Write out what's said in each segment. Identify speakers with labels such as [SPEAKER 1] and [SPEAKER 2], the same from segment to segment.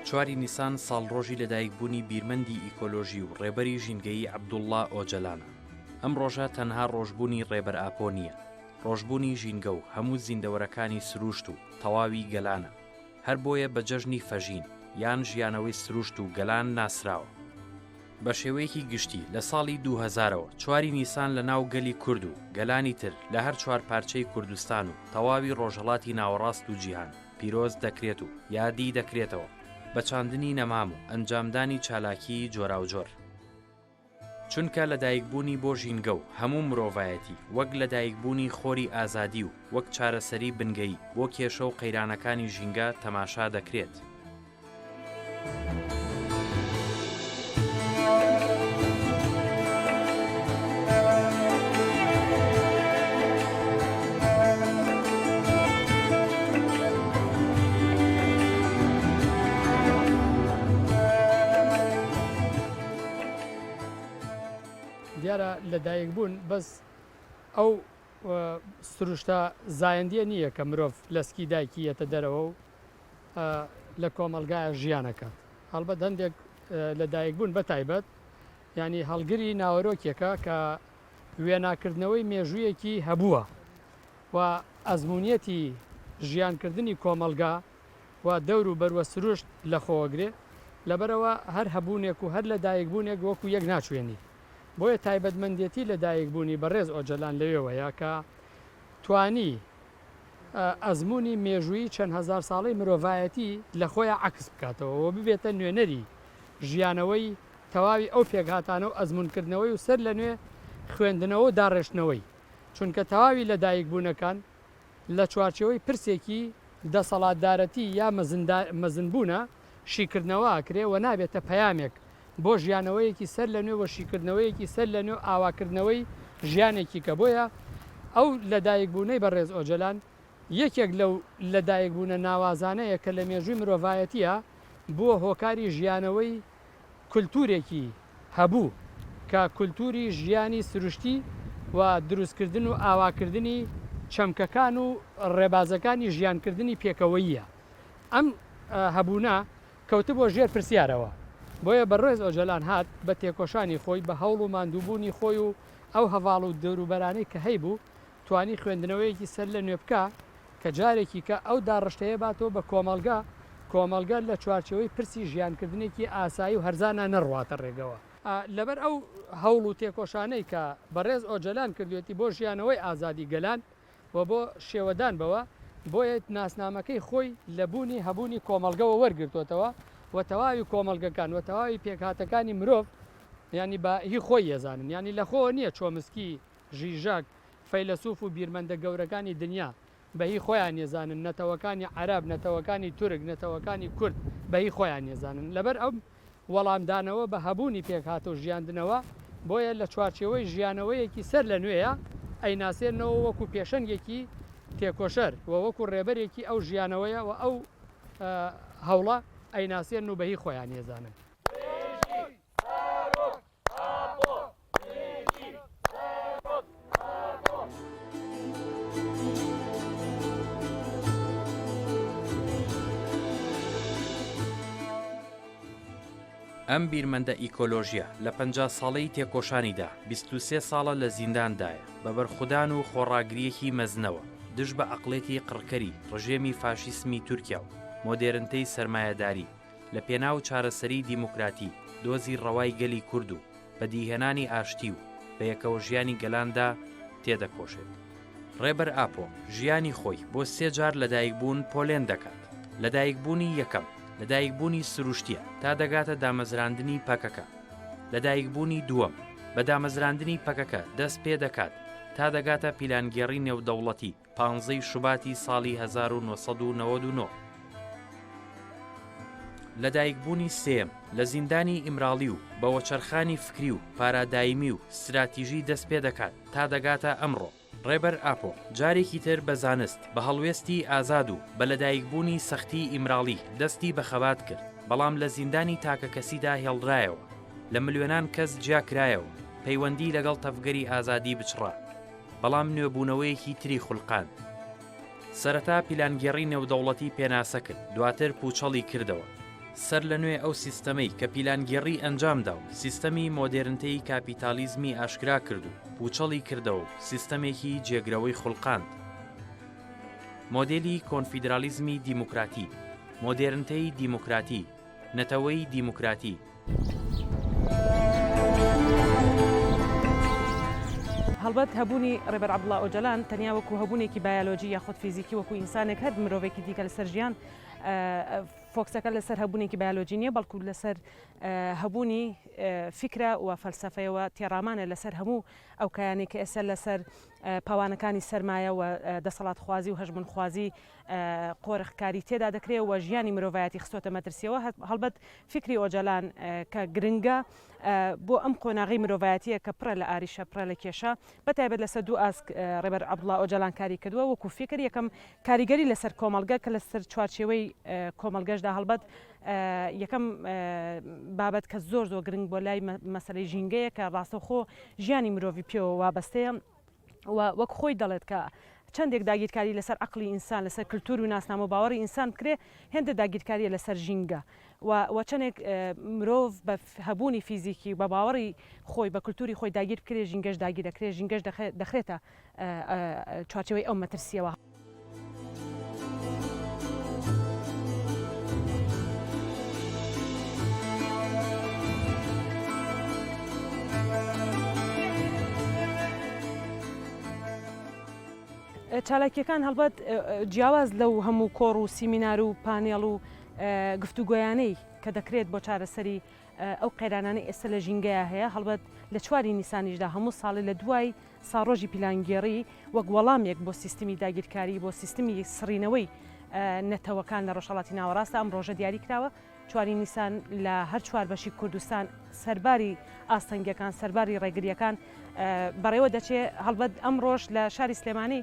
[SPEAKER 1] چواری نیسان ساڵڕۆژی لەدایکبوونی بیرمەندی ئیکۆلۆژی و ڕێبەری ژینگەیی عەبدوڵڵا ئۆجەلانە. ئەم ڕۆژە تەنها ڕۆژبوونی ڕێبەر ئاپۆ نییە، ڕۆژبوونی ژینگە و هەموو زیندەوەرەکانی سرووشت و تەواوی گەلانە. هەر بۆیە بە جەژنی فەژین یان ژیانەوەی سرووشت و گەلان ناسراوە. بە شێوەیەکی گشتی لە ساڵی دووهەزارەوە چواری نیسان لە ناو گەلی کورد و گەلانی تر لە هەر چوار پارچەی کوردستان و تەواوی ڕۆژهەڵاتی ناوەڕاست و جیهان پیرۆز دەکرێت و یادی دەکرێتەوە بە چاندنی نەمام و ئەنجامدانی چالاکیی جۆراوجۆر. چونکە لەدایکبوونی بۆ ژینگە و هەموو مرۆڤایەتی وەک لەدایکبوونی خۆری ئازادی و وەک چارەسەری بنگەیی بۆ کێشە و قەیرانەکانی ژینگە تەماشا دەکرێت.
[SPEAKER 2] دیارە لەدایکبوون بەس ئەو سروشتە زایەندیە نییە کە مرۆڤ لە سکی دایکی یەتە دەرەوە و لە کۆمەڵگایە ژیان ئەکات. هەڵبەت هەندێک لەدایکبوون بە تایبەت یانی هەڵگری ناوەرۆکێکە کە وێناکردنەوەی مێژوویەکی هەبووە و ئەزموونیەتی ژیانکردنی کۆمەڵگا و دەور و بەر و سروشت لەخۆوەگرێ، لەبەرئەوە هەر هەبوونێک و هەر لەدایکبوونێک وەکو یەک ناچوێنی. بۆیە تایبەتمەندێتی لەدایکبوونی بەڕێز ئۆجەلان لەوێوەیە کە توانی ئەزموونی مێژوویی چەند هەزار ساڵەی مرۆڤایەتی لە خۆیا عەکس بکاتەوە و ببێتە نوێنەری ژیانەوەی تەواوی ئەو پێکهاتانە و ئەزموونکردنەوەی و سەر لەنوێ خوێندنەوە و داڕێژتنەوەی چونکە تەواوی لەدایکبوونەکان لە چوارچێوەی پرسێکی دەسەڵاتدارەتی یا مەزنبوونە شیکردنەوە ئەکرێ و نابێتە پەیامێک بۆ ژیانەوەیەکی سەر لە نوێ و شیکردنەوەیەکی سەر لە نوێ و ئاواکردنەوەی ژیانێکی کە بۆیە ئەو لەدایکبوونەی بەڕێز ئۆجەلان یەکێک لەو لەدایکبوونە ناوازانەیە کە لە مێژووی مرۆڤایەتییا بووە هۆکاری ژیانەوەی کولتوورێکی هەبوو کە کولتووری ژیانی سروشتی و دروستکردن و ئاواکردنی چەمکەکان و ڕێبازەکانی ژیانکردنی پێکەوەییە. ئەم هەبوونە کەوتبووە ژێر پرسیارەوە. بۆیە بەڕێز ئۆجەلان هات بە تێکۆشانی خۆی، بە هەوڵ و ماندووبوونی خۆی و ئەو هەڤاڵ و دەوروبەرانەی کە هەیبوو، توانی خوێندنەوەیەکی سەر لە نوێ بکا کە جارێکی کە ئەو داڕشتەیە باتەوە بە کۆمەڵگە، کۆمەڵگە لە چوارچێوەی پرسی ژیانکردنێکی ئاسایی و هەرزانا نەڕواتە ڕێگەوە. لەبەر ئەو هەوڵ و تێکۆشانەی کە بەڕێز ئۆجەلان کردوێتی بۆ ژیانەوەی ئازادی گەلان و بۆ شێوەدان بەوە، بۆیە ناسنامەکەی خۆی لە بوونی هەبوونی کۆمەڵگەوە وەرگرتۆتەوە و تەواوی کۆمەڵگەکان و تەواوی پێکهاتەکانی مرۆڤ یانی بە هی خۆی یەزانن. یانی لە خۆوە نییە چۆمسکی، ژیژەک، فەیلەسوف و بیرمەندە گەورەکانی دنیا بە هی خۆیان یەزانن، نەتەوەکانی عەرەب، نەتەوەکانی تورک، نەتەوەکانی کورد بە هی خۆیان یەزانن. لەبەر ئەم وەڵامدانەوە بە هەبوونی پێکهاتە و ژیاندنەوە، بۆیە لە چوارچێوەی ژیانەوەیەکی سەر لە نوێیە ئەیناسێننەوە وەکو پێشەنگێکی تێکۆشەر و وەکو ڕێبەرێکی ئەو ژیانەوەیە و ئەو هەوڵە ئەیناسێنن و بە هی خۆیان یەزانن.
[SPEAKER 1] ئەم بیرمەندە ئیکۆلۆژییە لە 50 ساڵەی تێکۆشانیدا 23 ساڵە لە زینداندایە، بە بەرخودان و خۆڕاگرییەکی مەزنەوە دژ بە عەقڵێتی قڕکەری ڕژێمی فاشیسمی تورکیا و مۆدێرنتەی سەرمایەداری، لە پێناو چارەسەریی دیموکراتی، دۆزی ڕەوای گەلی کورد و بەدیهێنانی ئاشتی و بەیەکەوەژیانی گەلاندا تێدەکۆشێت. ڕێبەر ئاپۆ ژیانی خۆی بۆ سێ جار لەدایکبوون پۆلێن دەکات، لەدایکبوونی یەکەم، لەدایکبوونی سروشتییە تا دەگاتە دامەزراندنی پەکەکە. لەدایکبوونی دووەم، بە دامەزراندنی پەکەکە دەست پێدەکات تا دەگاتە پیلانگێڕی نێودەوڵەتی، پانزەی شوباتی ساڵی 1999. لەدایکبوونی سێیەم لە زیندانی ئیمراڵی و بە وەچەرخانی فکری و پارادایمی و ستراتیژی دەست پێدەکات تا دەگاتە ئەمڕۆ. ڕێبەر ئاپۆ جارێکی تر بە زانست، بە هەڵوێستی ئازاد و بە لەدایکبوونی سەختی ئیمراڵی دەستی بە خەبات کرد، بەڵام لە زیندانی تاکەکەسیدا هێڵدرایەوە، لە ملیۆنان کەس جیاکرایەوە، پەیوەندی لەگەڵ تەڤگەری ئازادی بچڕا. بەڵام نوێبوونەوەیەکی تری خولقاند. سەرەتا پیلانگێڕی نێودەوڵەتی پێناسە کرد، دواتر پووچەڵی کردەوە. سەر لە نوێ ئەو سیستەمەی کە پیلانگێڕی ئەنجامدا و سیستەمی مۆدێرنتەی کاپیتالیزمی ئاشکرا کرد و پووچەڵی کردەوە و سیستەمێکی جێگرەوەی خوڵقاند. مۆدێلی کۆنفیدرالیزمی دیموکراتی، مۆدێرنتەی دیموکراتی، نەتەوەی دیموکراتی.
[SPEAKER 3] هەڵبەت هەبوونی ڕێبەر عەبدوڵا ئۆجەلان تەنیا وەکو هەبوونێکی بایەلۆجی یاخود فیزیکی وەکو ئینسانێک هەر مرۆڤێکی دیکە لەسەر ژیان فۆکسەکە لەسەر هەبوونێکی بایەلۆجی نییە بەڵکو لەسەر هەبوونی فیکرە و فەلسەفەیەوە تێڕامانە لەسەر هەموو ئەو کایانەی کە ئێستا لەسەر پاوانەکانی سەرمایە و دەسەڵاتخوازی و هەژموونخوازی قۆرخکاری تێدا دەکرێت و ژیانی مرۆڤایەتی خستۆتە مەترسیەوە هەڵبەت فیکری ئۆجەلان کە گرنگە بۆ ئەم قۆناغی مرۆڤایەتیە کە پڕە لە ئاریشە پڕە لە کێشە بە تایبەت لەسەر دوو ئاست ڕێبەر عەبدوڵا ئۆجەلان کاری کردووە وەکو فیکر یەکەم کاریگەری لەسەر کۆمەڵگە کە لەسەر چوارچێوەی کۆمەڵگەشدا هەڵبەت یەکەم بابەت کە زۆر زۆر گرنگ بۆ لای مەسەلەی ژینگەیە کە ڕاستەوخۆ ژیانی مرۆڤی پێوە وابەستەیە و وەک خۆی دەڵێت کە چەندێک داگیرکاری لەسەر عەقڵی ئینسان لەسەر کلتور و ناسنامە و باوەڕی ئینسان بکرێ هێندە داگیرکاریە لەسەر ژینگە و و چەندێک مرۆڤ بە هەبوونی فیزیکی و بە باوەڕی خۆی بە کلتوری خۆی داگیر بکرێ ژینگەش داگیر دەکرێ ژینگەش دەخرێتە چوارچێوەی ئەو مەترسیەوە. چالاکیەکان هەڵبەت جیاواز لەو هەموو کۆڕ و سیمینار و پانێڵ و گفتوگۆیانەی کە دەکرێت بۆ چارەسەری ئەو قەیرانانەی ئێستا لە ژینگەیا هەیە، هەڵبەت لە چواری نیسانیشدا هەموو ساڵێ لە دوای ساڕۆژی پیلانگێڕی وەک وەڵامێک بۆ سیستمی داگیرکاری، بۆ سیستمی سڕینەوەی نەتەوەکان لە ڕۆژهەڵاتی ناوەڕاستدا ئەم ڕۆژە دیاری کراوە. چواری نیسان لە هەر چوار بەشی کوردستان سەرباری ئاستەنگیەکان، سەرباری ڕێگریەکان بەڕێوە دەچێ. هەڵبەت ئەمڕۆش لە شاری سلێمانی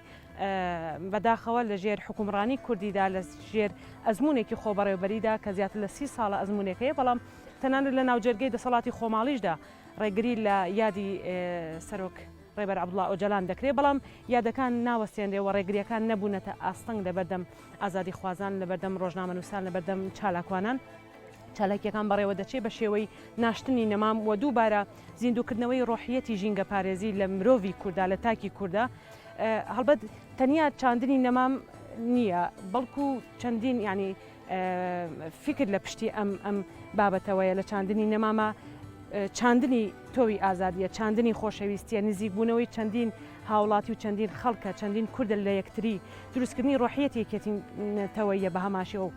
[SPEAKER 3] بەداخەوە لە ژێر حوکمڕانی کوردیدا، لە ژێر ئەزموونێکی خۆبەڕێوەبەریدا کە زیاتر لە سی ساڵە ئەزموونێک هەیە، بەڵام تەنانەت لە ناوجەرگەی دەسەڵاتی خۆماڵیشدا ڕێگری لە یادی سەرۆک ڕێبەر عەبدوڵا ئۆجەلان دەکرێت، بەڵام یادەکان ناوەستێنرێ و ڕێگرییەکان نەبوونەتە ئاستەنگ لەبەردەم ئازادیخوازان، لەبەردەم ڕۆژنامەنووسان، لەبەردەم چالاکوانان. چالاکییەکان بەڕێوەدەچێت بە شێوەی ناشتنی نەمام و دووبارە زیندووکردنەوەی ڕۆحیەتی ژینگەپارێزی لە مرۆڤی کوردا، لە تاکی کوردا. هەڵبەت تەنیا چاندنی نەمام نییە، بەڵکو چەندین یانی فیکر لە پشتی ئەم ئەم بابەتەوەیە لە چاندنی نەمامە چاندنی تۆوی ئازادیە، چاندنی خۆشەویستیە، نزیکبوونەوەی چەندین هاوڵاتی و چەندین خەڵکە، چەندین کوردە لە یەکتری، دروستکردنی ڕۆحیەتی یەکێتی نەتەوەییە بە هەمان شێوە.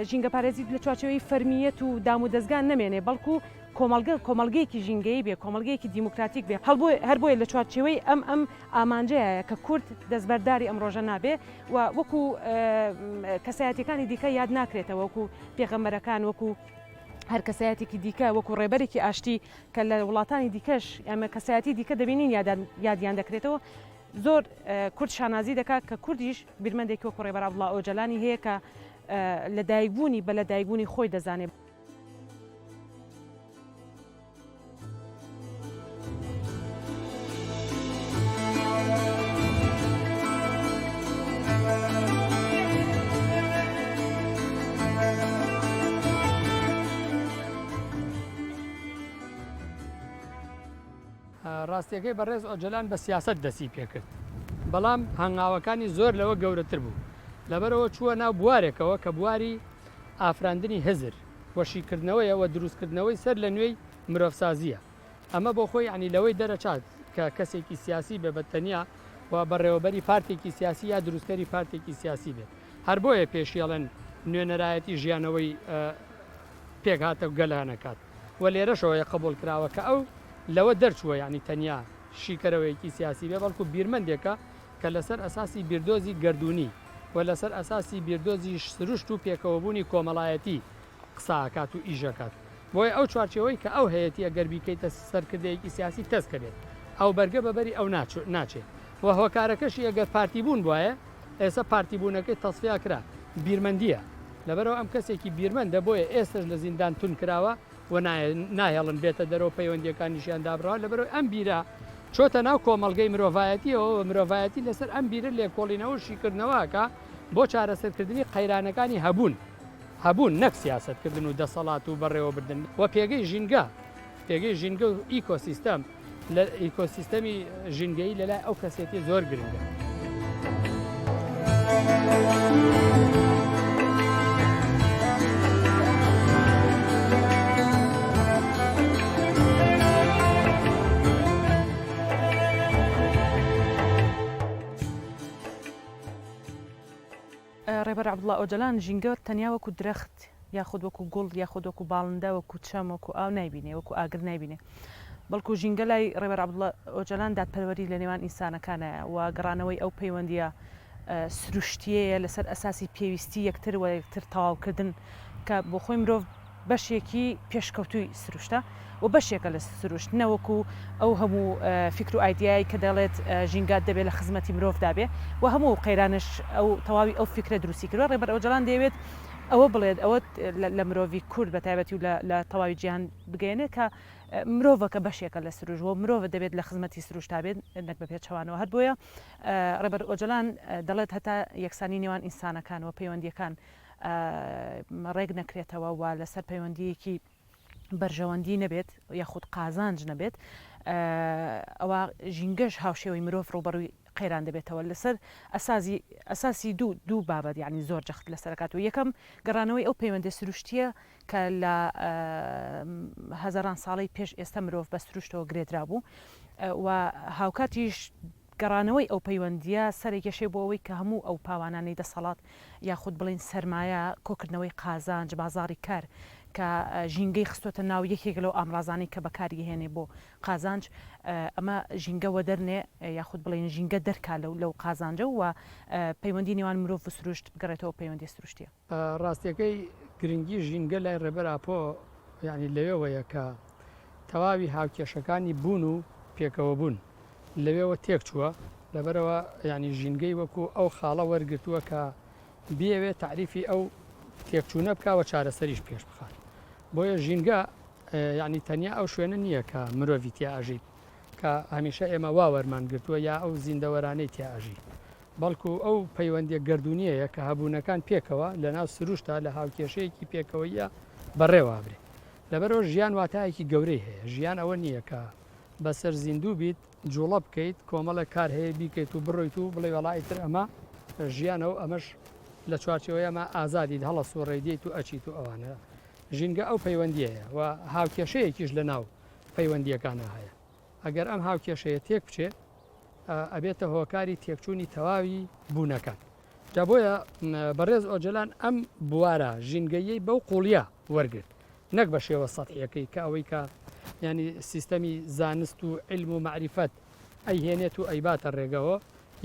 [SPEAKER 3] ژینگەپارێزی لە چوارچێوەی فەرمییەت و دامودەزگا نەمێنێ، بەڵکو کۆمەڵگە کۆمەڵگەیەکی ژینگەیی بێ، کۆمەڵگەیەکی دیموکراتیک بێ، هەر بۆیە لە چوارچێوەی ئەم ئەم ئامانجەیایە کە کورد دەستبەرداری ئەم ڕۆژە نابێ و وەکو کەسایەتیەکانی دیکە یاد ناکرێتەوە، وەکو پێغەمبەرەکان، وەکو هەر کەسایەتێکی دیکە، وەکو ڕێبەرێکی ئاشتی کە لە وڵاتانی دیکەش ئێمە کەسایەتی دیکە دەبینین یادیان دەکرێتەوە. زۆر کورد شانازی دەکات کە کوردیش بیرمەندێکی وەکو ڕێبەر عەبدوڵا ئۆجەلانی هەیە کە لەدایکبوونی بە لەدایکبوونی خۆی دەزانێت.
[SPEAKER 2] ڕاستیەکەی بەڕێز ئۆجەلان بە سیاسەت دەستی پێکرد، بەڵام هەنگاوەکانی زۆر لەوە گەورەتر بوو، لەبەرئەوە چووە ناو بوارێکەوە کە بواری ئافراندنی هزر و شیکردنەوەیە و دروستکردنەوەی سەر لە نوێی مرۆڤسازییە. ئەمە بۆ خۆی یەعنی لەوەی دەرەچات کە کەسێکی سیاسی بێ بە تەنیا و بەڕێوەبەری پارتێکی سیاسی یا دروستکەری پارتێکی سیاسی بێت. هەر بۆیە پێشی ئەڵێن نوێنەرایەتی ژیانەوەی پێکهاتە و گەلان ئەکات و لێرەشەوەیە قبوڵ کراوە کە ئەو لەوە دەرچووە یەعنی تەنیا شیکەرەوەیەکی سیاسی بێ بەڵکو بیرمەندێکە کە لەسەر ئەساسی بیردۆزی گەردوونی و لەسەر ئەساسی بیردۆزی سروشت و پێکەوەبوونی کۆمەڵایەتی قسە ئەکات و ئیش ئەکات بۆیە ئەو چوارچێوەی کە ئەو هەیەتی ئەگەر بیکەیتە سەرکردەیەکی سیاسی تەسکە بێت ئەو بەرگە بە بەری ئەو ناچێ و هۆکارەکەشی ئەگەر پارتی بوون بوایە ئێستا پارتی بوونەکەی تەسفیا کرا بیرمەندیە لەبەرئەوە ئەم کەسێکی بیرمەندە بۆیە ئێستەش لە زیندان تون کراوە و ناهێڵن بێتە دەرەوە پەیوەندیەکانیشیان دابڕاوە لەبەرئەوەی ئەم بیرە چۆتە ناو کۆمەڵگەی مرۆڤایەتیەوە و مرۆڤایەتی لەسەر ئەم بیرە لێکۆڵینەوە و شیکردنەوە ئەکا بۆ چارەسەرکردنی قەیرانەکانی هەبوون. هەبوون نەک سیاسەتکردن و دەسەڵات و بەڕێوەبردن و پێگەی ژینگە، پێگەی ژینگە و ئیکۆسیستەم لە ئیکۆسیستەمی ژینگەیی لەلای ئەو کەسێتی زۆر گرنگە.
[SPEAKER 3] ڕێبەر عەبدوڵا ئۆجەلان ژینگە تەنیا وەکو درەخت یاخود وەکو گوڵ یاخود وەکو باڵندە وەکو چەم وەکو ئاو نایبینێ وەکو ئاگر نایبینێ بەڵکو ژینگە لای ڕێبەر عەبدوڵا ئۆجەلان دادپەروەری لە نێوان ئینسانەکانایە و گەڕانەوەی ئەو پەیوەندییە سروشتییەیە لەسەر ئەساسی پێویستی یەکتر و یەکتر تەواوکردن کە بۆ خۆی مرۆڤ بەشێکی پێشکەوتووی سروشتە و بەشێکە لە سروشت نەوەکو ئەو هەموو فیکر و ئایدیایەی کە دەڵێت ژینگە دەبێت لە خزمەتی مرۆڤدا بێ و هەموو ئەو قەیرانەش ئەو تەواوی ئەو فیکرە دروستی کردوە ڕێبەر ئۆجەلان دەیەوێت ئەوە بڵێت ئەوە لە مرۆڤی کورد بە تایبەتی و لە تەواوی جیهان بگەیەنێت کە مرۆڤەکە بەشێکە لە سروشت و مرۆڤ دەبێت لە خزمەتی سروشتا بێت نەک بە پێچەوانەوە هەر بۆیە ڕێبەر ئۆجەلان دەڵێت هەتا یەکسانی نێوان ئینسانەکان و پەیوەندیەکان ڕێک نەکرێتەوە و لەسەر پەیوەندییەکی بەرژەوەندی نەبێت یاخود قازانج نەبێت ئەوا ژینگەش هاوشێوەی مرۆڤ ڕووبەڕووی قەیران دەبێتەوە لەسەر ئەسازی ئەساسی دوو دوو بابەت یعنی زۆر جەخت لەسەر کات و یەکەم گەڕانەوەی ئەو پەیوەندی سروشتیە کە لە هەزاران ساڵی پێش ئێستا مرۆڤ بە سروشتەوە گرێدرا بوو و هاوکاتیش گەڕانەوەی ئەو پەیوەندییە سەرەکێشێ بۆ ئەوەی کە هەموو ئەو پاوانانەی دەسەڵات یاخود بڵێین سەرمایە، کۆکردنەوەی قازانج، بازاڕی کار کە ژینگەی خستۆتە ناو یەکێک لەو ئامڕازانەی کە بەکاری ئەهێنێ بۆ قازانج، ئەمە ژینگە وەدەرنێ یاخود بڵێین ژینگە دەرکا لەو لەو قازانجە و پەیوەندی نێوان مرۆڤ و سروشت بگەڕێتەوە پەیوەندیە سروشتیە.
[SPEAKER 2] ڕاستیەکەی گرنگی ژینگە لای ڕێبەر ئاپۆ یانی لەوێوەیە کە تەواوی هاوکێشەکانی بوون و پێکەوەبوون لەوێوە تێکچووە، لەبەرئەوە یانی ژینگەی وەکو ئەو خاڵە وەرگرتووە کە بیەوێ تەعریفی ئەو تێکچوونە بکا و چارەسەریش پێش بخات. بۆیە ژینگە یانی تەنیا ئەو شوێنە نییە کە مرۆڤی تیا ئەژیت کە هەمیشە ئێمە وا وەرمان گرتووە یا ئەو زیندەوەرانەی تیا ئەژی بەڵکو ئەو پەیوەندیە گەردوونیەیە کە هەبوونەکان پێکەوە لەناو سروشتا لە هاوکێشەیەکی پێکەوەییە بەڕێوە ئەبرێ. لەبەرئەوە ژیان واتایەکی گەورەی هەیە. ژیان ئەوە نییە کە بەسەر زیندوو بیت، جوڵە بکەیت، کۆمەڵێک کار هەیە بیکەیت و بڕۆیت و بڵێی وەڵا ئیتر ئەمە ژیانە و ئەمەش لە چوارچێوەی ئەمە ئازادیت هەڵەسوڕێیت دێیت و ئەچیت و ئەوانە. ژینگە ئەو پەیوەندیەیە و هاوکێشەیەکیش لەناو پەیوەندییەکانا هەیە. ئەگەر ئەم هاوکێشەیە تێک بچێ ئەبێتە هۆکاری تێکچوونی تەواوی بوونەکان. جا بۆیە بەڕێز ئۆجەلان ئەم بوارە ژینگەییەی بەو قوڵیە وەرگرت نەک بە شێوە سەتحیەکەی کە ئەوەی کە یانی سیستەمی زانست و عیلم و مەعریفەت ئەیهێنێت و ئەیباتە ڕێگەوە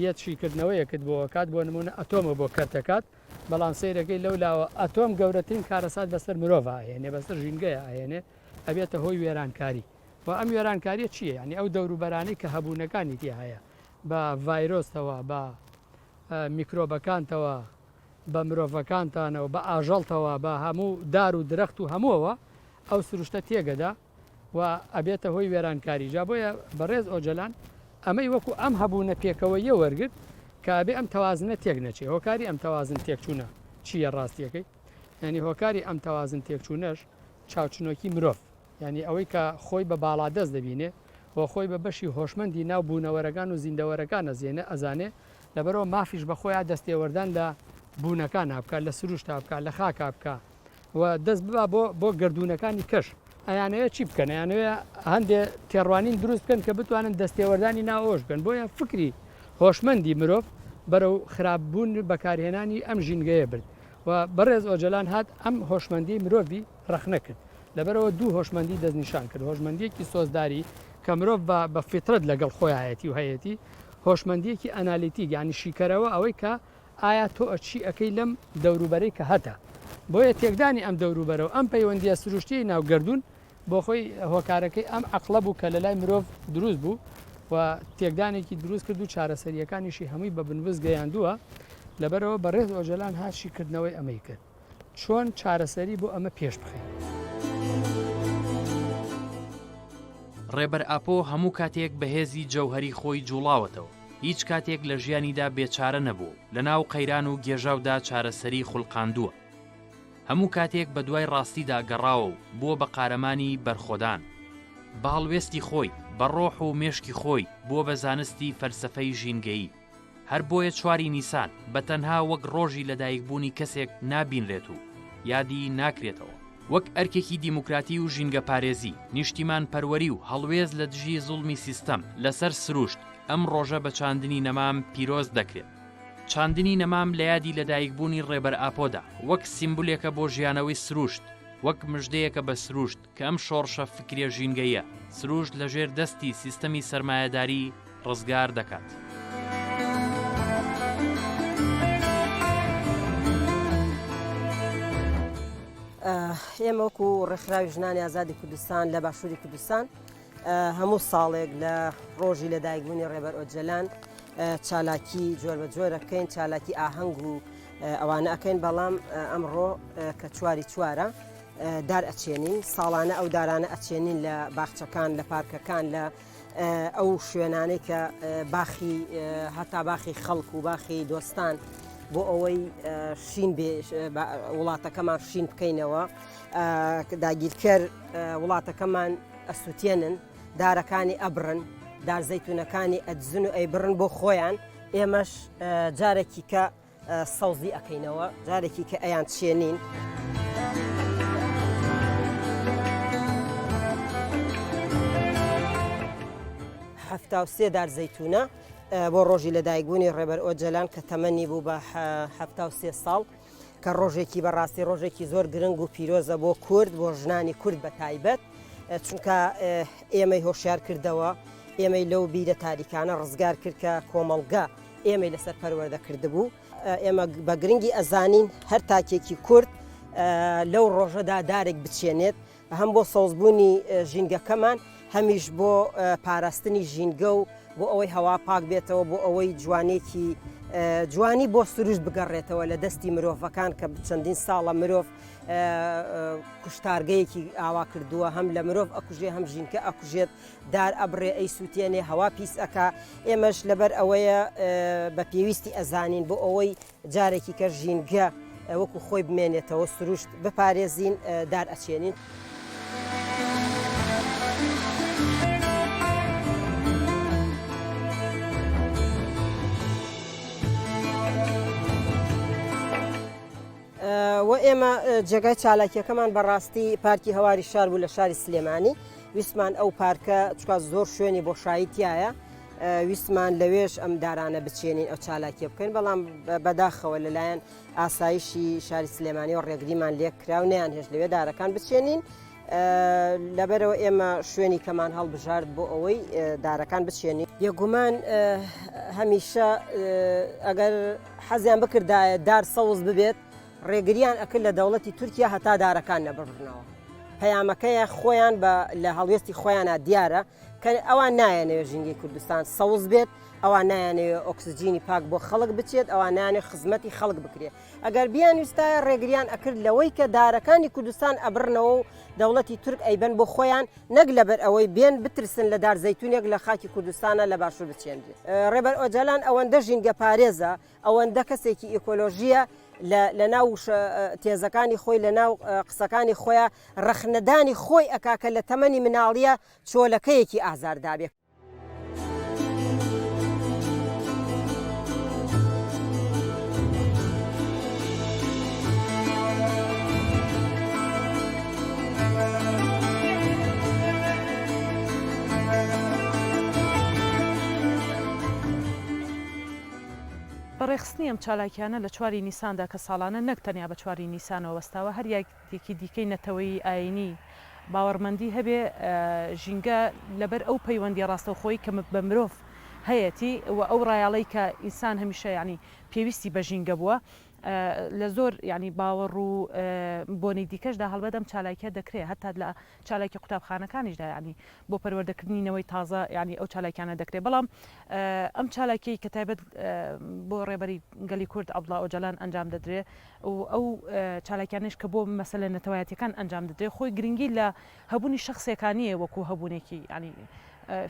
[SPEAKER 2] یەت شیکردنەوەیەکت بۆ ئەکات بۆ نمونە ئەتۆمە بۆ کەرتەکات بەڵام سەیرەکەی لەو لاوە ئەتۆم گەورەترین کارەسات بەسەر مرۆڤ ئەهێنێ بەسەر ژینگەیە ئەهێنێ ئەبێتە هۆی وێرانکاری و ئەم وێرانکاریە چییە یانی ئەو دەوروبەرانەی کە هەبوونەکانی تیا هەیە بە ڤایرۆستەوە بە میکرۆبەکانتەوە بە مرۆڤەکانتانەوە بە ئاژەڵتەوە بە هەموو دار و درەخت و هەمووەوە ئەو سروشتە تێگەدا و ئەبێتە هۆی وێرانکاری جا بۆیە بەڕێز ئۆجەلان ئەمەی وەکو ئەم هەبوونە پێکەوەییە وەرگرت کە ئەبێ ئەم تەوازنە تێک نەچێ هۆکاری ئەم تەوازن تێکچوونە چییە ڕاستیەکەی یانی هۆکاری ئەم تەوازن تێکچوونەش چاوچنۆکی مرۆڤ یانی ئەوەی کە خۆی بە باڵادەست دەبینێ و خۆی بە بەشی هۆشمەندی ناو بوونەوەرەکان و زیندەوەرەکان ئەزێنێ ئەزانێ، لەبەرئەوە مافیش بە خۆیا دەستێوەردان لە بوونەکانا بکا، لە سروشتا بکا، لە خاکا بکا و دەست ببا بۆ بۆ گەردوونەکانی کەش. ئەیانەوێ چی بکەن؟ ئەیانەوێ هەندێ تێڕوانین دروست بکەن کە بتوانن دەستێوەردانی ناو ئەوەش بکەن. بۆیە فکری هۆشمەندی مرۆڤ بەرەو خراپ بوون بەکارهێنانی ئەم ژینگەیە برد و بەڕێز ئۆجەلان هات ئەم هۆشمەندیەی مرۆڤی ڕەخنە کرد. لەبەرئەوە دوو هۆشمەندی دەستنیشان کرد، هۆشمەندییەکی سۆزداری کە مرۆڤ بە بە فیترەت لەگەڵ خۆیایەتی و هەیەتی، هۆشمەندییەکی ئەنالیتیک یانی شیکەرەوە ئەوەی کە ئایا تۆ چی ئەکەی لەم دەوروبەرەی کە هەتە. بۆیە تێکدانی ئەم دەوروبەرە و ئەم پەیوەندییە سروشتییەی ناو گەردوون بۆ خۆی هۆکارەکەی ئەم عەقڵە بوو کە لەلای مرۆڤ دروست بوو و تێکدانێکی دروست کرد و چارەسەرییەکانیشی هەمووی بە بنبست گەیاندووە، لەبەرئەوە بەڕێز ئۆجەلان هات شیکردنەوەی ئەمەی کرد. چۆن چارەسەری بۆ ئەمە پێش بخەین؟
[SPEAKER 1] ڕێبەر ئاپۆ هەموو کاتێک بە هێزی جەوهەری خۆی جوڵاوەتەوە، هیچ کاتێک لە ژیانیدا بێچارە نەبووە و لەناو قەیران و گێژاودا چارەسەری خولقاندووە. هەموو کاتێک بە دوای ڕاستیدا گەڕاوە و بووە بە قارەمانی بەرخۆدان. بە هەڵوێستی خۆی، بە ڕۆح و مێشکی خۆی بووە بە زانستی فەلسەفەی ژینگەیی. هەر بۆیە چواری نیسان بە تەنها وەک ڕۆژی لەدایکبوونی کەسێک نابینرێت و یادی ناکرێتەوە. وەک ئەرکێکی دیموکراتی و ژینگەپارێزی، نیشتیمانپەروەری و هەڵوێست لە دژی زوڵمی سیستەم لەسەر سروشت، ئەم ڕۆژە بە چاندنی نەمام پیرۆز دەکرێت. چاندنی نەمام لە یادی لەدایکبوونی ڕێبەر ئاپۆدا، وەک سیمبولێکە بۆ ژیانەوەی سروشت، وەک مژدەیەکە بە سروشت کە ئەم شۆڕشە فکریە ژینگەییە، سروشت لەژێر دەستی سیستەمی سەرمایەداری ڕزگار دەکات.
[SPEAKER 4] ئێمە وەکو ڕێکخراوی ژنانی ئازادی کوردستان لە باشووری کوردستان هەموو ساڵێک لە ڕۆژی لەدایکبوونی ڕێبەر ئۆجەلان چالاکی جۆر بە جۆرەکەین چالاکی ئاهەنگ و ئەوانە ئەەکەین بەڵام ئەمڕۆ کە چواری چوارە دار ئەچێنین ساڵانە ئەو دارانە ئەچێنین لە باخچەکان لە پارکەکان لە ئەو شوێنانەی کە باخی هەتا باخی خەڵک و باخی دۆستان بۆ ئەوەی شین بێ وڵاتەکەمان شین بکەینەوە داگیرکەر وڵاتەکەمان ئەسووتێنن دارەکانی ئەبرن دار زەیتونەکانی ئەدزن و ئەیبڕن بۆ خۆیان ئێمەش جارێکی کە سەوزی ئەکەینەوە جارێکی کە ئەیان چێنین. 73 دار زەیتونە بۆ ڕۆژی لەدایکبوونی ڕێبەر ئۆجەلان کە تەمەنی بوو بە 73 ساڵ کە ڕۆژێکی بەڕاستی ڕۆژێکی زۆر گرنگ و پیرۆزە بۆ کورد بۆ ژنانی کورد بە تایبەت چونکە ئێمەی هۆشیار کردەوە ئێمەی لەو بیرە تاریکانە ڕزگار کرد کە کۆمەڵگە ئێمەی لەسەر پەروەردە کردبوو. ئێمە بە گرنگی ئەزانین هەر تاکێکی کورد لەو ڕۆژەدا دارێک بچێنێت هەم بۆ سەوزبوونی ژینگەکەمان هەمیش بۆ پاراستنی ژینگە و بۆ ئەوەی هەوا پاک بێتەوە بۆ ئەوەی جوانێکی جوانی بۆ سروشت بگەڕێتەوە لە دەستی مرۆڤەکان کە چەندین ساڵە مرۆڤ کوشتارگەیەکی ئاوا کردووە هەم لە مرۆڤ ئەکوژێ هەم ژینکە ئەکوژێت دار ئەبڕێ ئەیسوتێنێ هەوا پیس ئەکا ئێمەش لەبەر ئەوەیە بە پێویستی ئەزانین بۆ ئەوەی جارێکی کە ژینگە وەکو خۆی بمێنێتەوە سروشت بپارێزین دار ئەچێنین. و ئێمە جێگای چالاکیەکەمان بەڕاستی پارکی هەواری شار بوو لە شاری سلێمانی ویستمان ئەو پارکە چکا زۆر شوێنی بۆشایی تایە ویستمان لەوێش ئەم دارانە بچێنین ئەو چالاکیە بکەین بەڵام بەداخەوە لەلایەن ئاسایشی شاری سلێمانی و ڕێگریمان لێک کرا و نیان هێشت لەوێ دارەکان بچێنین لەبەرەوە ئێمە شوێنی کەمان هەڵبژارد بۆ ئەوەی دارەکان بچێنین بێگومان هەمیشە ئەگەر حەزیان بکردایە دار سەوز ببێت ڕێگریان ئەکرد لە دەوڵەتی تورکیا هەتا دارەکان نەبڕنەوە. پەیامەکەیە خۆیان بە لە هەڵوێستی خۆیانە دیارە کە ئەوان نایەنەوێت ژینگەی کوردستان سەوز بێت، ئەوان نایانەوێت ئۆکسجینی پاک بۆ خەڵک بچێت، ئەوان نایانەوێت خزمەتی خەڵک بکرێت. ئەگەر بیانویستایە ڕێگریان ئەکرد لەوەی کە دارەکانی کوردستان ئەبڕنەوە و دەوڵەتی تورک ئەیبەن بۆ خۆیان نەک لەبەر ئەوەی بێن بترسن لە دار زەیتونێک لە خاکی کوردستانە لە باشوور بچێنرێت. ڕێبەر ئۆجالان ئەوەندە ژینگەپارێزە، ئەوەندە کەسێکی ئیکۆلۆژییە لە لەناو وشە تێزەکانی خۆی لەناو قسەکانی خۆیا ڕەخنەدانی خۆی ئەکا کە لە تەمەنی مناڵییە چۆلەکەیەکی ئازار دابێ.
[SPEAKER 3] بەڕێخستنی ئەم چالاکیانە لە چواری نیساندا کە ساڵانە نەک تەنیا بە چواری نیسانەوە بەستاوە هەر یادێکی دیکەی نەتەوەیی، ئایینی، باوەڕمەندی هەبێ، ژینگە لەبەر ئەو پەیوەندیە ڕاستەوخۆی کە بە مرۆڤ هەیەتی و ئەو ڕایەڵەی کە ئینسان هەمیشە یانی پێویستی بە ژینگە بووە لە زۆر یانی باوەڕ و بۆنەی دیکەشدا هەڵبەت ئەم چالاکیە دەکرێ هەتا لە چالاکی قوتابخانەکانیشدا یانی بۆ پەروەردەکردنی نەوەی تازە یانی ئەو چالاکیانە دەکرێ بەڵام ئەم چالاکیەی کە تایبەت بۆ ڕێبەری گەلی کورد عەبدوڵا ئۆجالان ئەنجام دەدرێ و ئەو چالاکیانەیش کە بۆ مەسەلە نەتەوایەتیەکان ئەنجام دەدرێت خۆی گرنگی لە هەبوونی شەخسێکا نییە وەکو هەبوونێکی یانی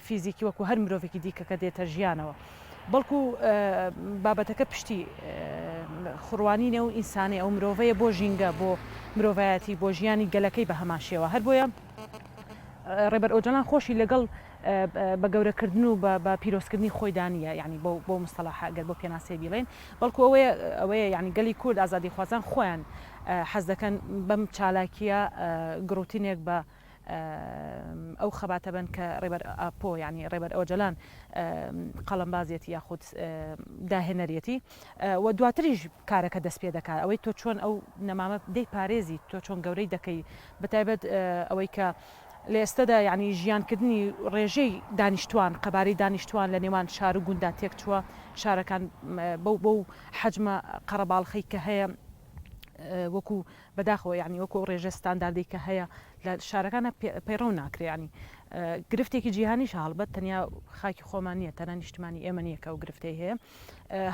[SPEAKER 3] فیزیکی وەکو هەر مرۆڤێکی دیکە کە دێتە ژیانەوە بەڵکو بابەتەکە پشتی. خوڕوانینی ئەو ئینسانەی ئەو مرۆڤەیە بۆ ژینگە، بۆ مرۆڤایەتی، بۆ ژیانی گەلەکەی بە هەمان شێوە. هەر بۆیە ڕێبەر ئۆجەلان خۆشی لەگەڵ بە گەورەکردن و بە پیرۆزکردنی خۆیدا نییە، یانی بەو بەو مستەڵاحە ئەگەر بەو پێناسەیە بیڵێین، بەڵکو ئەوەیە ئەوەیە یانی گەلی کورد ئازادیخوازان خۆیان حەز دەکەن بەم چالاکییە گڕوتینێک بە ئەو خەباتە بن کە ڕێبەر ئاپۆ یانی ڕێبەر ئۆجەلان قەڵەمبازیەتی یاخود داهێنەریەتی و دواتریش کارەکە دەست پێ دەکات ئەوەی تۆ چۆن ئەو نەمامە دەیپارێزی تۆ چۆن گەورەی دەکەی بەتایبەت ئەوەی کە لە ئێستەدا یعنی ژیانکردنی ڕێژەی دانیشتوان قەبارەی دانیشتوان لە نێوان شار و گوندا تێکچووە شارەکان بەو بەو حەجمە قەرەباڵخەی کە هەیە وەکو بەداخەوە یانی وەکو ئەو ڕێژە ستانداردەی کە هەیە لە شارەکانە پەیڕەو ناکرێ یانی گرفتێکی جیهانیشە هەڵبەت تەنیا خاکی خۆمان نییە تەنها نیشتمانی ئێمە نییە کە ئەو گرفتەی هەیە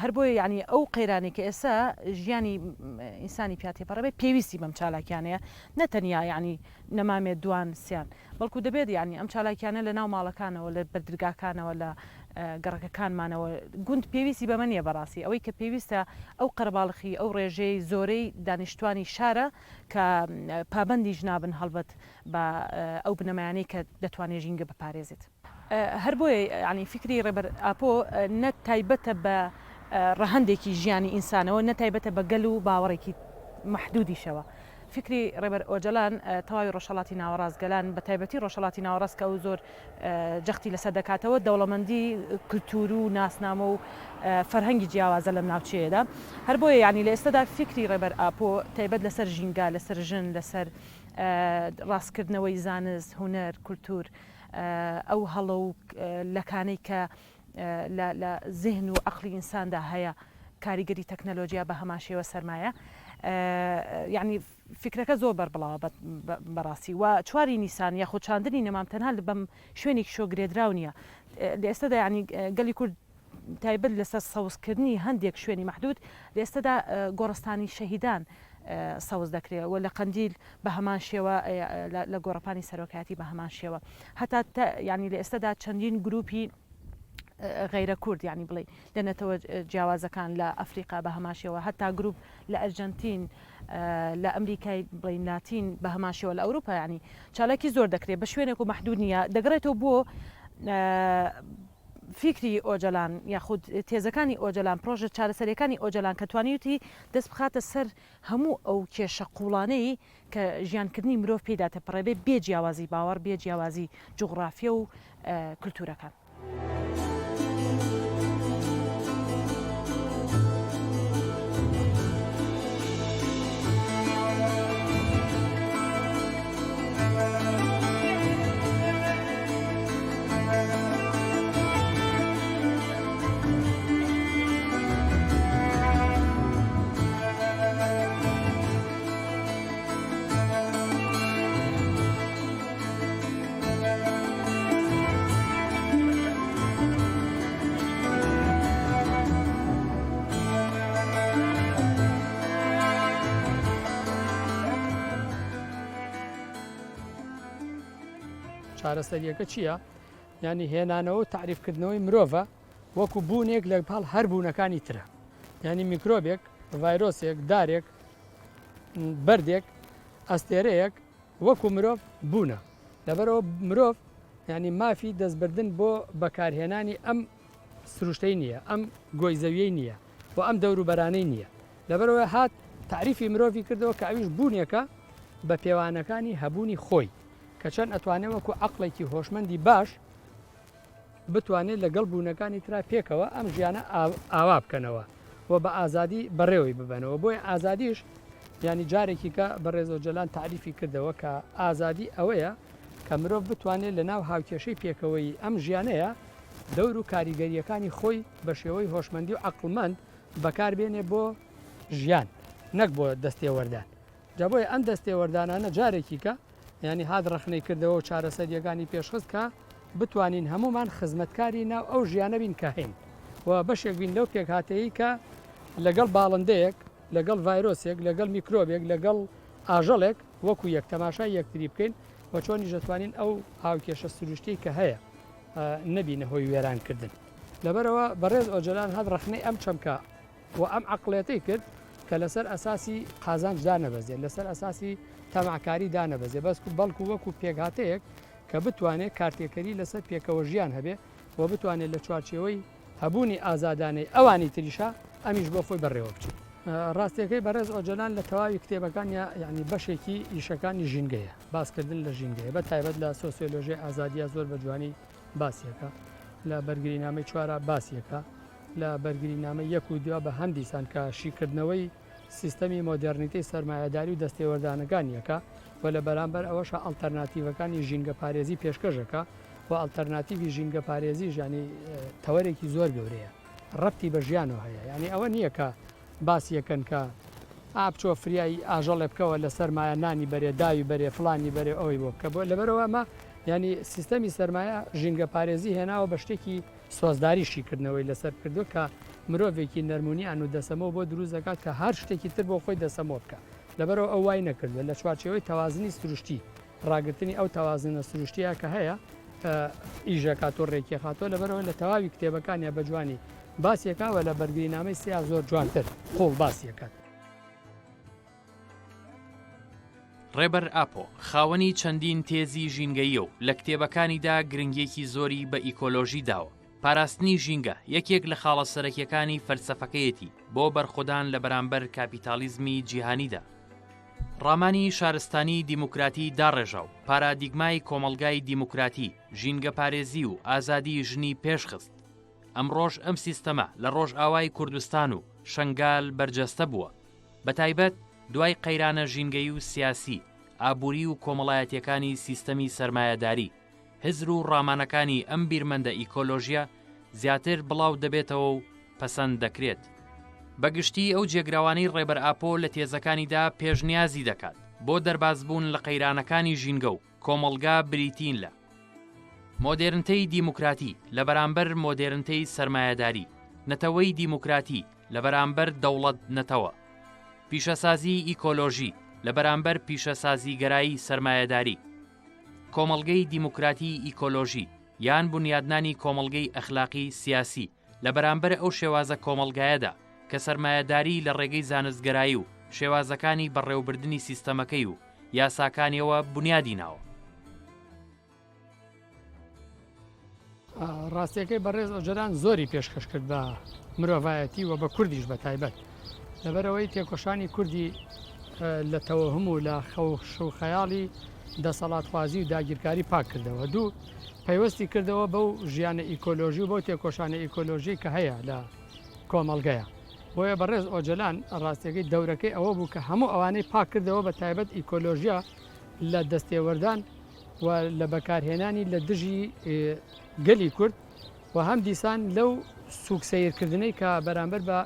[SPEAKER 3] هەر بۆیە یانی ئەو قەیرانێک کە ئێستا ژیانی ئینسانی پیا تێپەڕێ پێویستی بەم چالاکیانەیە نە تەنیا یانی نەمامێ دوان سیان بەڵکو دەبێت یانی ئەم چالاکیانە لە ناو ماڵەکانەوە لە بەردرگاکانەوە لە گەڕەکەکانمانەوە گوند پێویستی بەمە نییە بەڕاستی ئەوەی کە پێویستە ئەو قەرەباڵخی ئەو ڕێژەی زۆرەی دانیشتوانی شارە کە پابەندیش نابن هەڵبەت بە ئەو بنەمایانەی کە دەتوانێت ژینگە بپارێزێت. هەر بۆیە یانی فیکری ڕێبەر ئاپۆ نە تایبەتە بە ڕەهەندێکی ژیانی ئینسانەوە نە تایبەتە بە گەل و باوەڕێکی مەحدودیشەوە. فیکری ڕێبەر ئۆجەلان تەواوی ڕۆژهەڵاتی ناوەڕاست گەلان بە تایبەتی ڕۆژهەڵاتی ناوەڕاست کە ئەو زۆر جەختی لەسەر دەکاتەوە دەوڵەمەندی کلتور و ناسنامە و فەرهەنگی جیاوازە لەم ناوچەیەدا هەر بۆیە یانی لە ئێستادا فیکری ڕێبەر ئاپۆ تایبەت لەسەر ژینگە لەسەر ژن لەسەر ڕاستکردنەوەی زانست هونەر کولتور ئەو هەڵە و لەکانەی کە لە لە زهن و عەقڵی ئینساندا هەیە کاریگەری تەکنەلۆجیا بە هەمان شێوە سەرمایە یعنی فکرەکە زۆر بەربڵاوە بەڕاستی و چواری نیسان یاخود چاندنی نەمام تەنها بەم شوێنێکی شۆ گرێدراو نییە لە ئێستادا یعنی گەلی کورد تایبەت لەسەر سەوزکردنی هەندێک شوێنی مەحدود لە ئێستادا گۆڕستانی شەهیدان سەوز دەکرێت و لە قەندیل بە هەمان شێوە لە گۆڕەپانی سەرۆکایەتی بە هەمان شێوە هەتا ینی لە ئێستادا چەندین گروپی غەیرە کورد ینی بڵێ لە نەتەوە جیاوازەکان لە ئەفریقا بە هەمان شێوە هەتا گروپ لە ئەرجەنتین لە ئەمریکای بڵین لاتین بە هەمان شێوە لە ئەوروپا ینی چالاکی زۆر دەکرێت بە شوێنێک و مەحدود نییە دەگەڕێتەوە بۆ فیکری ئۆجەلان یاخود تێزەکانی ئۆجەلان، پرۆژە چارەسەریەکانی ئۆجەلان کە توانیوتی دەست بخاتە سەر هەموو ئەو کێشە قووڵانەی کە ژیانکردنی مرۆڤ پێیدا تێپەڕێبێ بێ جیاوازی باوەڕ، بێ جیاوازی جوغڕافیە و کلتورەکان.
[SPEAKER 2] چارەسەریەکە چییە؟ یانی هێنانەوە و تەعریفکردنەوەی مرۆڤە وەکو بوونێک لە پاڵ هەر بوونەکانی ترە یانی میکرۆبێک ڤایرۆسێک دارێک بەردێک ئەستێرەیەک وەکو مرۆڤ بوونە لەبەرەوە مرۆڤ ینی مافی دەستبردن بۆ بەکارهێنانی ئەم سروشتەی نییە ئەم گۆی زەویەی نییە و ئەم دەوروبەرانەی نییە لەبەرەوە هات تەعریفی مرۆڤی کردەوە کە ئەویش بوونێکە بە پێوانەکانی هەبوونی خۆی کە چۆن ئەتوانێ وەکو عەقڵێکی هۆشمەندی باش بتوانێت لەگەڵ بوونەکانی ترا پێکەوە ئەم ژیانە ئاوا بکەنەوە و بە ئازادی بەڕێوەی ببەنەوە بۆیە ئازادیش یانی جارێکی کە بەڕێز ئۆجەلان تاریفی کردەوە کە ئازادی ئەوەیە کە مرۆڤ بتوانێت لە ناو هاوکێشەی پێکەوەیی ئەم ژیانەیە دەور و کاریگەرییەکانی خۆی بە شێوەی هۆشمەندی و عەقڵمەند بەکاربێنێ بۆ ژیان نەک بۆ دەستێوەردان جا بۆیە ئەم دەستێوەردانانە جارێکی کە یانی هات ڕەخنەی کردەوە و چارەسەرییەکانی پێشخست کە بتوانین هەموومان خزمەتکاری ناو ئەو ژیانە بین کە هەین و بەشێک بین لەو پێکهاتەیەی کە لەگەڵ باڵندەیەک، لەگەڵ ڤایرۆسێک، لەگەڵ میکرۆبێک، لەگەڵ ئاژەڵێک وەکو یەک تەماشای یەکتری بکەین و چۆنیش دەتوانین ئەو هاوکێشە سروشتیەی کە هەیە نەبینە هۆی وێرانکردن. لەبەرئەوە بەڕێز ئۆجەلان هات ڕەخنەی ئەم چەمکە و ئەم عەقڵێتەی کرد. کە لەسەر ئەساسی قازانج دانەبەزێت، لەسەر ئەساسی تەماعکاری دانەبەزێت، بەس بەڵکو وەکو پێکهاتەیەک کە بتوانێت کارتێکەری لەسەر پێکەوەژیان هەبێ و بتوانێت لە چوارچێوەی هەبوونی ئازادانەی ئەوانی تریشا ئەمیش بۆ خۆی بەڕێوە بچێت. ڕاستیەکەی بەڕێز ئۆجەلان لە تەواوی کتێبەکانیا یانی بەشێکی ئیشەکانی ژینگەیە، باسکردن لە ژینگەیە بە تایبەت لە سۆسیۆلۆژیای ئازادیا زۆر بە جوانی باسیەکا، لە بەرگرینامەی چوارا باسیەکا، لە بەرگرینامەی یەک و دو بە هەمدیسان کە شیکردنەوەی سیستەمی مۆدێڕنیتەی سەرمایەداری و دەستێوەردانەکانی ئەکا و لە بەرامبەر ئەوەشا ئەڵتەرناتیڤەکانی ژینگەپارێزی پێشکەش ئەکا و ئەڵتەرناتیڤی ژینگەپارێزیش یانی تەوەرێکی زۆر گەورەیە ڕەبتی بە ژیانەوە هەیە یانی ئەوە نییە کە باسی ئەکەن کە ئا بچۆ فریای ئاژەڵێ بکەوە لە سەرمایە نانی بەرێ داوی بەرێ فڵانی بەرێ ئەوەی بۆ بکە بۆ لەبەرئەوە ئەمە یانی سیستەمی سەرمایە ژینگەپارێزی هێناوە بە شتێکی سۆزداری شیکردنەوەی لەسەر کردووە کە مرۆڤێکی نەرمونیان و دەسەمۆ بۆ دروست دەکات کە هەر شتێکی تر بۆ خۆی دەسەمۆ بکا لەبەرئەوە ئەو وای نەکردووە لە چوارچێوەی تەوازنی سروشتی ڕاگرتنی ئەو تەوازنە سروشتیە کە هەیە ئیش ئەکات و ڕێکی ئەخاتەوە لەبەرئەوە لە تەواوی کتێبەکانیا بە جوانی باسی ئەکا و لە بەرگرینامەی سیا زۆر جوانتر قوڵ باسی ئەکات.
[SPEAKER 1] ڕێبەر ئاپۆ خاوەنی چەندین تێزی ژینگەییە و لە کتێبەکانیدا گرنگییەکی زۆری بە ئیکۆلۆژی داوە. پاراستنی ژینگە یەکێک لە خاڵە سەرەکییەکانی فەلسەفەکەیەتی بۆ بەرخۆدان لە بەرامبەر کاپیتاڵیزمی جیهانیدا. ڕامانی شارستانی دیموکراتی داڕێژا و پارادیگمای کۆمەڵگای دیموکراتی، ژینگەپارێزی و ئازادی ژنی پێشخست. ئەمڕۆش ئەم سیستەمە لە ڕۆژئاوای کوردستان و شەنگال بەرجەستە بووە. بەتایبەت دوای قەیرانە ژینگەیی و سیاسی، ئابووری و کۆمەڵایەتییەکانی سیستەمی سەرمایەداری، هزر و ڕامانەکانی ئەم بیرمەندە ئیکۆلۆژییە زیاتر بڵاو دەبێتەوە و پەسەند دەکرێت. بە گشتی ئەو جێگرەوانەی ڕێبەر ئاپۆ لە تێزەکانیدا پێشنیازی دەکات بۆ دەربازبوون لە قەیرانەکانی ژینگە و کۆمەڵگا بریتین لە. مۆدێرنتەی دیموکراتی لە بەرامبەر مۆدێرنتەی سەرمایەداری، نەتەوەی دیموکراتی لە بەرامبەر دەوڵەت نەتەوە، پیشەسازیی ئیکۆلۆژی لە بەرامبەر پیشەسازیگەرایی سەرمایەداری، کۆمەڵگەی دیموکراتی ئیکۆلۆژی یان بونیادنانی کۆمەڵگەی ئەخلاقی سیاسی لە بەرامبەر ئەو شێوازە کۆمەڵگایەدا کە سەرمایەداری لە ڕێگەی زانستگەرایی و شێوازەکانی بەڕێوبردنی سیستەمەکەی و یاساکانیەوە بونیادی ناوە.
[SPEAKER 2] ڕاستیەکەی بەڕێز ئۆجەلان زۆری پێشکەش کرد بە مرۆڤایەتی و بە کوردیش بە تایبەت لەبەرئەوەی تێکۆشانی کوردی لە تەوەهم و لە خەوش و خەیاڵی دەسەڵاتخوازی و داگیرکاری پاک کردەوە دوو پەیوەستی کردەوە بەو ژیانە ئیکۆلۆژی و بەو تێکۆشانە ئیکۆلۆژی کە هەیە لە کۆمەڵگەیە بۆیە بەڕێز ئۆجەلان ڕاستیەکەی دەورەکەی ئەوە بوو کە هەموو ئەوانەی پاک کردەوە بە تایبەت ئیکۆلۆژیا لە دەستێوەردان و لە بەکارهێنانی لە دژی گەلی کورد و هەم دیسان لەو سوک سەیرکردنەی کە بەرامبەر بە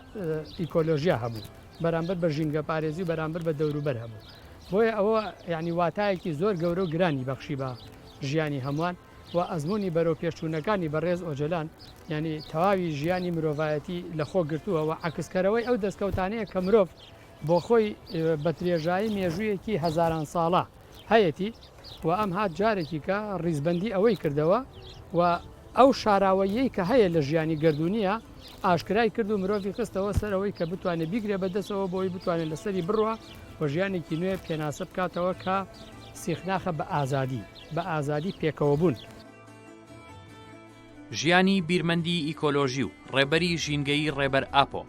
[SPEAKER 2] ئیکۆلۆژیا هەبوو بەرامبەر بە ژینگەپارێزی و بەرامبەر بە دەوروبەر هەبوو بۆیە ئەوە یعنی واتایەکی زۆر گەورە و گرانی بەخشی بە ژیانی هەمووان و ئەزمموی بەرەو پێشچوونەکانی بەڕێز ئۆجەلان یعنی تەواوی ژیانی مرۆڤایەتی لەخۆ گرتووە و عەکسکەرەوەی ئەو دەستکەوتانەیە کە مرۆڤ بۆ خۆی بە درێژایی مێژوویەکی هەزاران ساڵە هەیەتی و ئەم هات جارێکی کە ڕیزبەندی ئەوەی کردەوە و ئەو شاراوەییەی کە هەیە لە ژیانی گەردوونییە ئاشکرای کرد و مرۆڤی خستەوە سەر ئەوەی کە بتوانێت بیگرێ بە دەستەوە بۆ ئەوەی بتوانێت لەسەری بڕوا و ژیانێکی نوێ پێناسە بکاتەوە کە سیخناخە بە ئازادی، بە ئازادی پێکەوەبوون.
[SPEAKER 1] ژیانی بیرمەندی ئیکۆلۆژی و ڕێبەری ژینگەیی ڕێبەر ئاپۆ،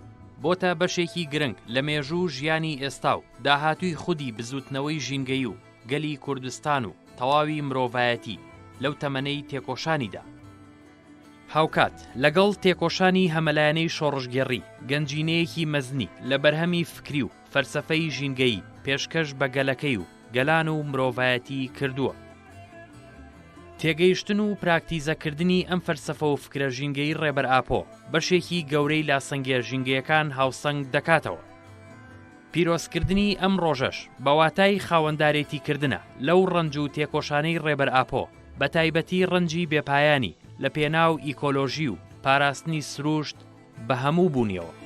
[SPEAKER 1] بۆتە بەشێکی گرنگ لە مێژوو و ژیانی ئێستا و داهاتووی خودی بزووتنەوەی ژینگەیی و گەلی کوردستان و تەواوی مرۆڤایەتی لەو تەمەنەی تێکۆشانیدا. هاوکات لەگەڵ تێکۆشانی هەمەلایەنەی شۆڕشگێڕی، گەنجینەیەکی مەزنی لە بەرهەمی فکری و فەلسەفەی ژینگەیی پێشکەش بە گەلەکەی و گەلان و مرۆڤایەتی کردووە. تێگەیشتن و پراکتیزەکردنی ئەم فەلسەفە و فکرە ژینگەیی ڕێبەر ئاپۆ، بەشێکی گەورەی لاسەنگیە ژینگەیەکان هاوسەنگ دەکاتەوە. پیرۆزکردنی ئەم ڕۆژەش بە واتای خاوەندارێتیکردنە لەو ڕەنج و تێکۆشانەی ڕێبەر ئاپۆ، بە تایبەتی ڕەنجی بێپایانی لە پێناو ئیکۆلۆژی و پاراستنی سروشت بە هەموو بوونیەوە.